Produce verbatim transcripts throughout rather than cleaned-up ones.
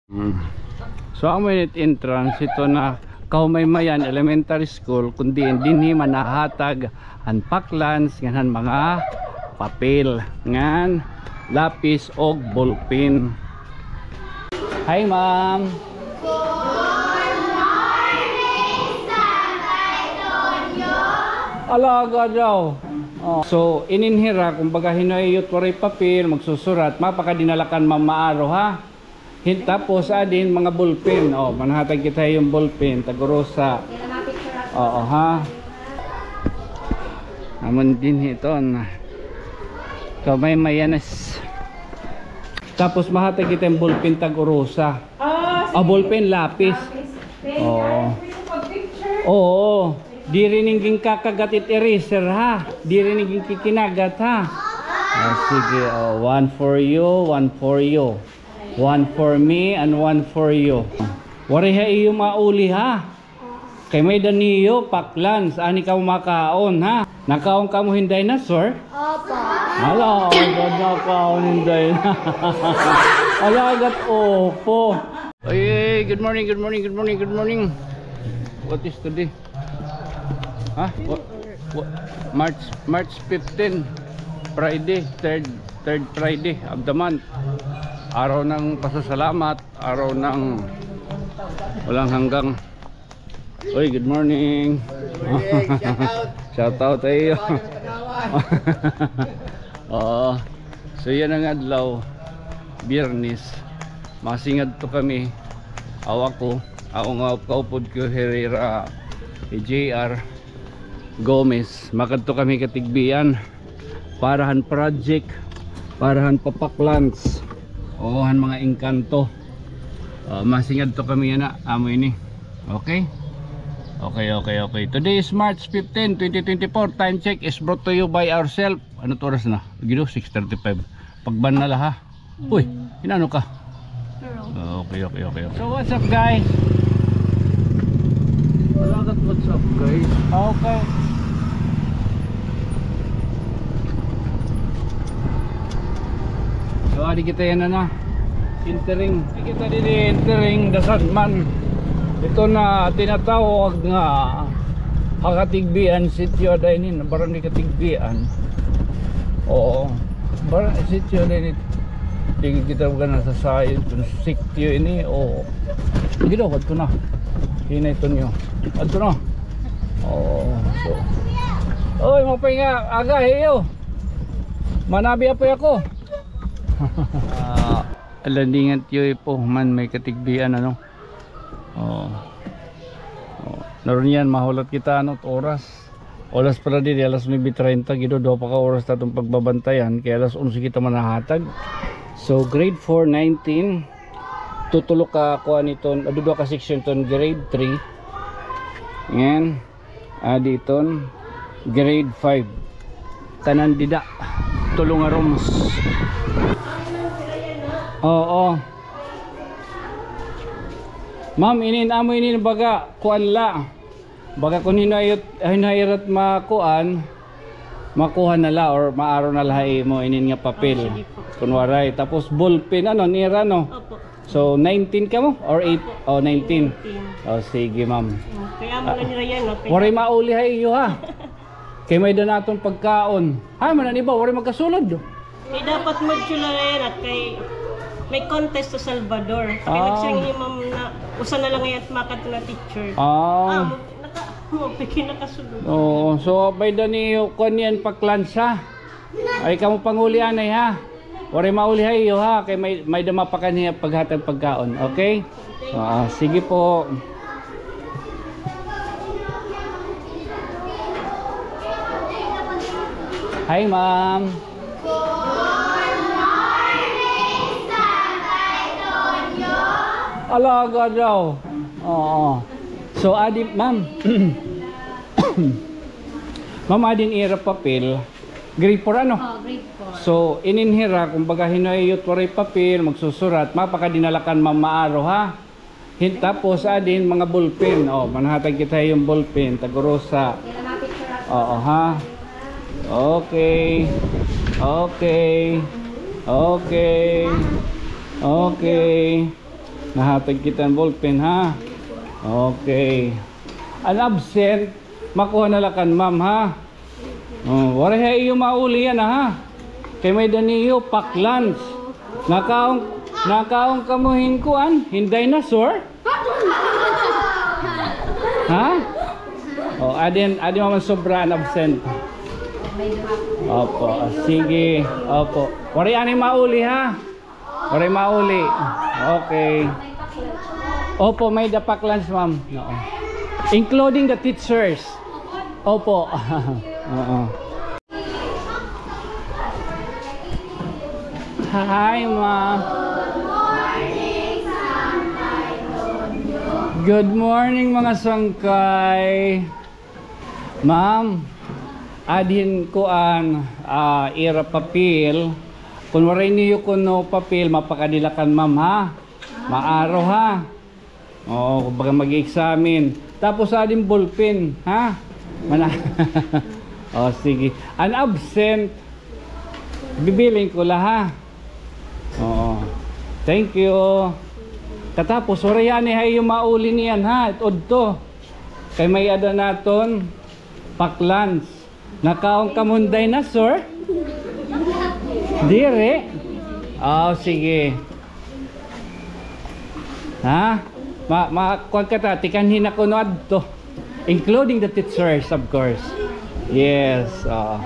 Mm. So, amo ini it entrance hito na Kahumaymayan Elementary School, kun diin dinhi man nahatag an paklans ngan han mga papel ngan lapis og ballpen. Hi, ma'am. Alaga daw. Oh. So, inin hira, kumbaga, hin-o it waray papel, magsusurat, mapakadinala kan Ma'am Maaro, ha? Hin-, tapos, ah, dinhi mga ballpen. Oh, manhatag kita hin ballpen, tag-urusa. Oo, ha? Amo dinhi iton. Kahumaymayan. Tapos, mahatag kita hin ballpen, tag-urusa. Ah, ballpen, lapis. Lapis. Oo. Oo. Diri nin ginkakagat it eraser, ha? Diri nin ginkikinagat, ha? Ah, sige, oh, one for you, one for you. One for me and one for you. Waray ha iyo mauli, ha? Kay may-ada niyo paklans, anay kamo makaon, ha? Nakaon kamo hin dinosaur? Opo. Hala, agad nakaon hin dinosaur. Hala, agad, opo. Ay, good morning, good morning, good morning, good morning. What is today? Ha? What, what? March, March fifteen, Friday, third, third Friday of the month. Araw ng pasasalamat, araw ng walang hanggang. Uy, good morning. Good morning. Shout out. Shout out sa iyo. Oo. So, yana nga adlaw, Biyernes. Masingadto kami. Aw ako, ako nga kaupod ko, Herrera, J R Gomez. Makadto kami Catigbian para han project, para han papaklans, o han mga engkanto. Ah, masingadto kami yana, amo ini. Okay? Okay, okay, okay. Today is March fifteen, twenty twenty-four. Time check is brought to you by ourselves. Ano it oras na? Gido, six thirty-five. Pagban na la, ha? Uy, inano ka? Pero okay, okay, okay, okay. So what's up, guys? Wala ka, what's up, guys? Okay. So, adi kita yana na. Entering. Adi kita didi entering the Sandman. Ito na tinatawag nga ha Catigbian, sitio ada ini, barangay Catigbian. Oo. Bara, sitio ada ini. Di kita baga nasasayon kun sitio ini o. Gido, adto na. Hinay to niyo. Adto na. Oo. So. Oy, maupay nga aga ha iyo. Manabi apoy ako. Ah, landingan tiyo ipo man may Catigbian, ano. Oo. Oo. Naron yan, mahulat kita, ano, oras. Oras pala didi, alas nuebe treinta, gido, duha pa ka oras ta aton pagbabantayan, kay alas onse kita manahatag. So, grade four, nineteen, tutulo ka kuan iton, ah, duduha ka section iton grade three. Ngan, adi iton grade five. Tanan dida, tulo nga rooms. Oo. Ma'am, inin, amo inin baga, kuan la. Baga kun hin-o it, hin-o it makuan, makuha na la or maaro na la ha imo inin nga papel. Oh, sige po. Kun waray. Tapos ballpen, ano, nira, no? Opo. So, nineteen kamo? Or eight? Opo. Oh, nineteen. Nineteen. Oh, sige, ma'am. Oh, kay amo na nira yan, no? Kay waray mauli ha iyo, ha? Kay may-ada naton pagkaon. Ha, man an iba, waray magkasulod. Kay dapat module na yan at kay may contest sa Salvador. Kay nagsiyang ni ma'am na usa na lang yan makadto na teacher. Ah. Ah, mo, naka, mo, piki nakasulod. Oo, so, may-ada niyo kuan yan, paklans, ha? Ay, kamo panguli anay, ha? Waray mauli ha iyo, ha? Kay may, may-ada mapakan hiya paghatag pagkaon, okay? Ah, sige po. Hi, ma'am. Alaga daw. Oo. So, adi, ma'am. Ma'am, adi an ira papel. Grade four, ano? Oh, grade four. So, inin hira, kumbaga, hin-o it waray papel, magsusurat, mapakadinala kan Ma'am Maaro, ha? Hin-, tapos, adi hin mga ballpen. Oh, manhatag kita hin ballpen, tag-urusa. Oo, ha? Okay. Okay. Okay. Okay. Nahatag kita hin ballpen, ha? Okay. An absent, makuha na la kan ma'am, ha? Oh, waray ha iyo mauli yana, ha? Kay may-ada niyo pack lunch. Nakaon, nakaon kamo hin kuan, hin dinosaur? Ha? Oh, adi, adi man sobra an absent. Opo, sige. Opo. Waray anay mauli, ha? Waray mauli. Okay. Opo, may-ada pack lunch, ma'am. Oo. Including the teachers. Opo. Oo. Hi, ma'am. Good morning, mga sangkay. Ma'am, adin kuan, ah, ira papel. Kun waray niyo kuno papel, mapakadi la kan ma'am, ha? Maaro, ha? Oo, baga mag-examine. Tapos adin ballpen, ha? Mana-, oh, sige. An absent, bibilin ko la, ha? Oo. Thank you. Katapos, waray anay ha iyo mauli niyan, ha? Udto. Kay may-ada naton pack lunch. Nakaon kamo hin dinosaur? Diri. Oh, sige. Ha? Ma, ma, kuan ka ta, tikanhi na kuno adto. Including the teachers, of course. Yes. Oh.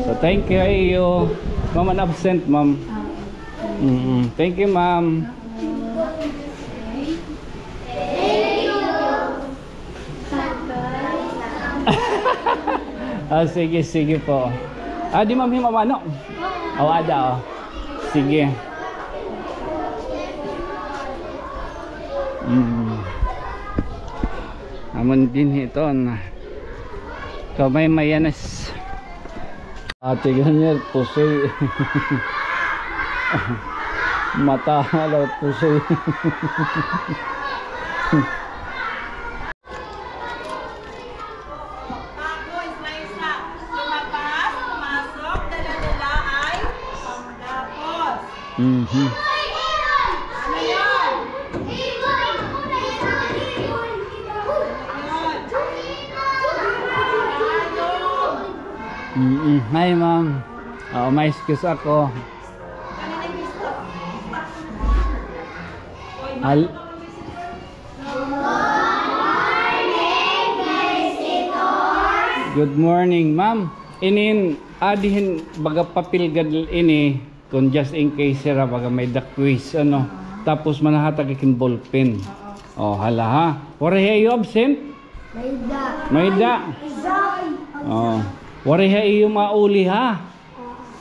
So, thank you, iyo. Ma'am, an absent, ma'am. Mm-mm. Thank you, ma'am. Ah, sige, sige po. Ah, di, ma'am, himo mano? Aw, ada, oh. Sige. Mm. Amon dinhi iton. Kamay mayanes. Ate, ganyan, pusoy. Mata, ala, pusoy. Tapos, may isa. Lumabas, pumasok, dala-dala ay panggapos. Mhm. Ano yun? Ano yun? Mm-mm. Hi, ma'am. Oo, may excuse ako. Al- Good morning, ma'am. Inin, adihin, baga papel gad ini, kung just in case sira, baga may-ada quiz, ano. Tapos manahatag ak hin ballpen. Oh, hala, ha. Waray ha iyo absent? May-ada. May-ada. Isa. Oh. Waray ha iyo mauli, ha.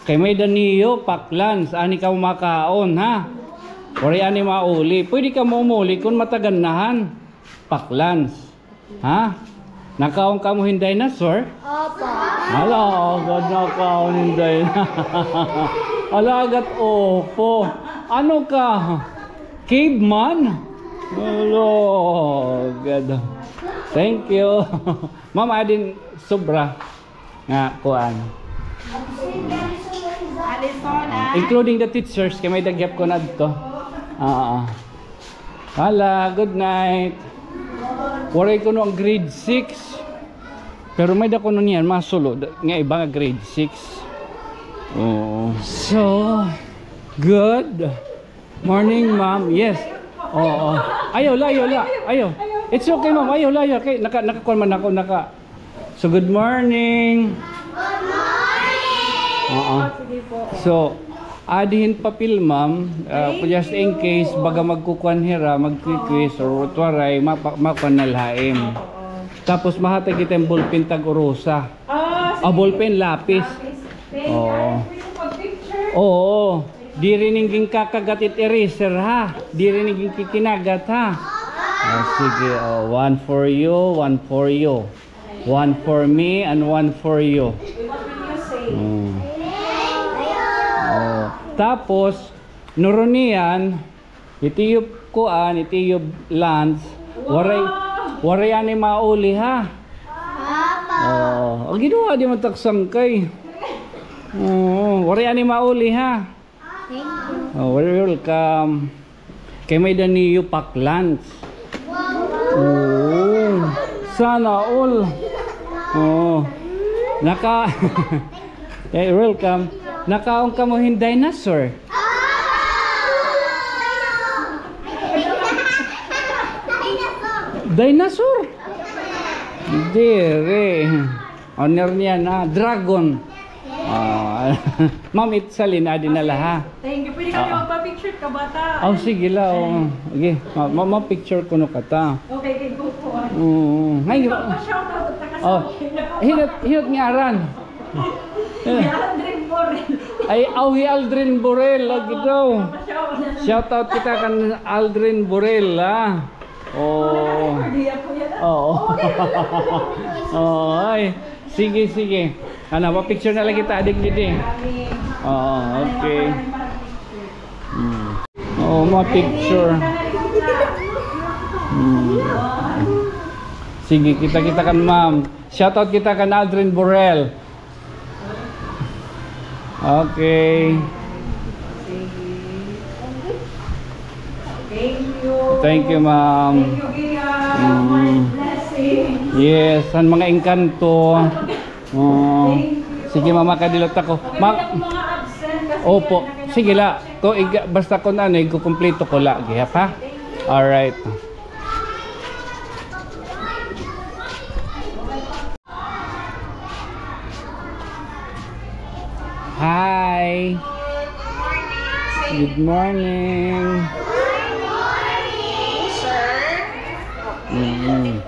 Kay may-ada niyo pack lunch, anay kamo makaon, ha? Waray anay mauli. Pwede kamo umuli kun matagannahan. Pack lunch. Ha? Nakaon kamo hin dinosaur? Opo. Hala, agad nakaon hin dinosaur. Hala, agad, opo. Ano ka? Caveman? Hala, agad. Thank you. Ma'am, adin sobra. Nga, kuan. Alison, ah. Including the teachers, kay may-ada gihap kuno adto. Oo. Hala, good night. Waray kuno an grade six. Pero may-ada kuno niyan, mga sulod nga iba nga grade six. Oo. So, good. Morning, ma'am. Yes. Oo. Ayaw la, ayaw la. Ayaw. It's okay, ma'am. Ayaw la, ayaw. Kay naka-, nakakuan man ako, naka-, so, good morning. Good morning. Oo. Sige po. So, adihin papel, ma'am. Ah, just in case, baga magkukuan hira, magki-quiz or waray, mapa-, makuan na la ha im. Oo. Tapos, mahatag kita hin ballpen tag-urusa. Ah, sige. Ah, ballpen, lapis. Lapis. Thank you. Oo. Ay, pwede pag-picture? Oo. Diri nin ginkakagat it eraser, ha? Diri nin ginkikinagat, ha? Ah, sige, oh, one for you, one for you. One for me, and one for you. What will you say? Mm. Oh. Tapos, nurunian, it iyo kuan, it iyo lunch, waray, waray anay mauli, ha? Papa. Oh, ang ginawa di man taksangkay. Oo, waray anay mauli, ha? Thank you. Oh, well, welcome. Kay may-ada niyo pack lunch. Oo. Sana all. Oo. Naka-, eh, welcome. Nakaon kamo hin dinosaur? Dinosaur? Diri. Honor niya na, dragon. Ah, Ma'am Itzaline, adi na la, ha? Thank you. Pwede kami magpa-picture, kabata. Oh, sige la, oh. Sige, ma-, ma-, ma-picture kuno kita. Okay, okay, go po. Oo. Ngay-, pa-shoutout ta kasi. Oh, hinot, hinot ngaran. Si Aldrin Borel. Ay, aw, hi Aldrin Borel, lagi daw. Pa-shoutout. Shoutout kita kan Aldrin Borel, ha? Oh. Oo. Oo, ay. Sige, sige. Ano, pa-picture na la kita, adik didi. Oo, okay. Hmm. Oo, ma-picture. Hmm. Sige, kita-kita kan ma'am. Shoutout kita kan Aldrin Borel. Okay. Thank you. Thank you, ma'am. Thank you, Gia. Mm. More blessing. Yes, an mga engkanto. Oo. Thank you. Sige, ma'am, makadilot ako. Pwede ako mga absent kasi opo. Sige la. Ko, iga-, basta kun ano, ikukumpleto ko la, gihap, ha? All right. Hi. Good morning. Good morning, sir. Mm.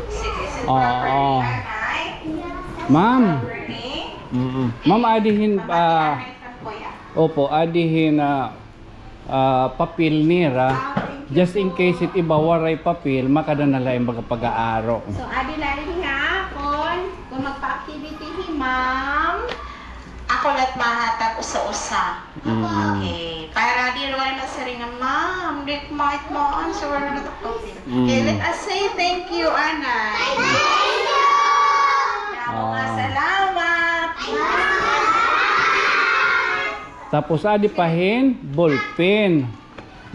Sige, sige. Oo. Ma'am. Mm. Ma'am, adi hin, ah, opo, adi hin, ah, ah, papel nira. Ah, thank you po. Just in case it iba waray papel, makada na la hin baga pag-aaro. So, adi la hin nga, kon, kon magpa-activity hi ma'am, ako la it mahatag usa-usa. Mm. Okay. Para diri waray masiring nga, "Ma'am, di ko ma-, it ma-answer, waray na it papel." Mm. Okay, let us say thank you, anay. Thank you! Damo nga salamat. Tapos adi pa hin ballpen.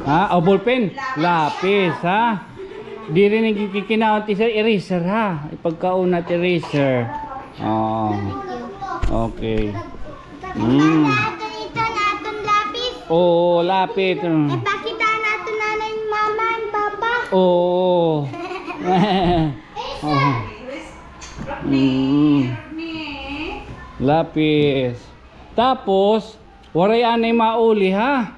Ha? O, ballpen. Lapis, ha? Diri na gikikinaon it eraser, ha? Ipagkaon na it eraser. Oo. Okay. Mm. Pakita naton ito naton lapis. Oo, lapis. Mm. Ipakita naton nanay, mama, and papa. Oo. Oo. Mm. Lapis. Tapos, waray anay mauli, ha?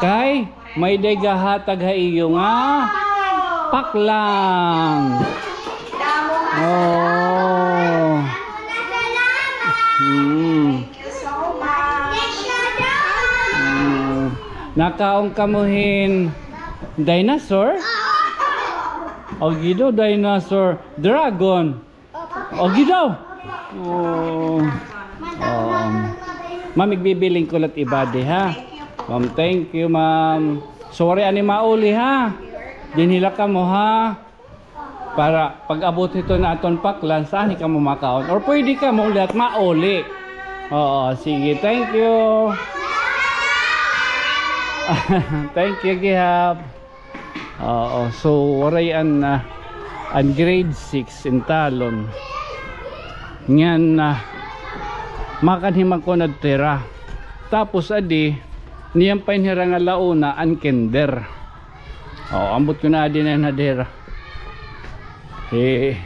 Kay may-ada gahatag ha iyo nga paklan. Oh. Hmm. Hmm. Nakaon kamo hin dinosaur? O, gido, dinosaur. Dragon. O, gidaw. Oo. Oo. Ma'am, igbibiling ko la it ibadi, ha? Ma'am, thank you, ma'am. Sorry, anay mauli, ha? Dinhi la kamo, ha? Para pag-abot hito naton paklan, anay kamo makaon. Or pwede kamo ulit mauli. Oo, sige. Thank you. Thank you, gihap. Oo, so waray an, ah, an grade six in talon. Ngan, ah, makanhi man kuno dida. Tapos adi, niyan pa in hira nga launa an kinder. Oo, ambot ko na adi na na dida. Eh,